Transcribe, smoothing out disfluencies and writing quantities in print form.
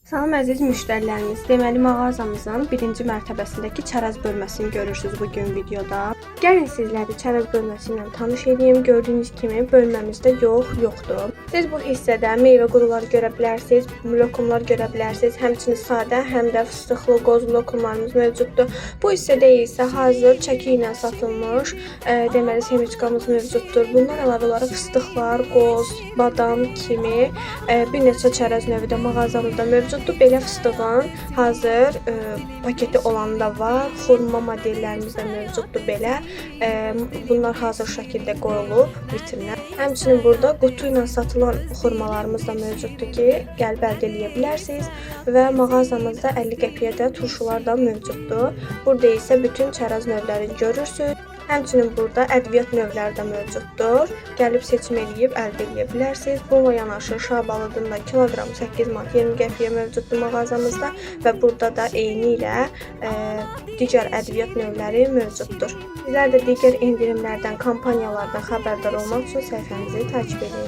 Salam əziz müştərilərimiz. Deməli mağazamızın birinci mərtəbəsindəki çərəz bölməsini görürsüz bu gün videoda. Gəlin sizləri çərəz bölməsi ilə tanış edeyim. Gördüyünüz kimi bölməmizdə yoxdur. Siz bu hissədə meyvə quruları görə bilərsiniz, lokumlar görə bilərsiniz. Həmçinin sadə, həm də fıstıqlı, qozlu lokumlarımız mövcuddur. Bu hissədə isə hazır çəki ilə satılmış, deməli semiçkamız mövcuddur. Bundan əlavə olaraq fıstıqlar, qoz, badam kimi bir neçə çərəz növü də mağazamızda mövcuddur. Belə fıstığın hazır paketi olanı da var. Xurma modellərimiz də mövcuddur belə. Bunlar hazır şəkildə qoyulub vitrinə. Həmçinin burada qutu ilə satılan xurmalarımız da mövcuddur ki, gəlib əldə eləyə bilərsiniz və mağazamızda 50 qəpiyə də turşular da mövcuddur. Burada isə bütün çərəz növlərini görürsünüz. Həmçinin burada ədviyyat növləri də mövcuddur. Gəlib seçim eləyib əldə eləyə bilərsiniz. Bununla yanaşı şabalıdın da kiloqramı 8 manat 20 qəpiyə mövcuddur mağazamızda və burada da eyni ilə digər ədviyyat növləri mövcuddur. Sizlər də digər endirimlərdən, kampaniyalardan xəbərdar olmaq üçün səhifəmizi takib edin.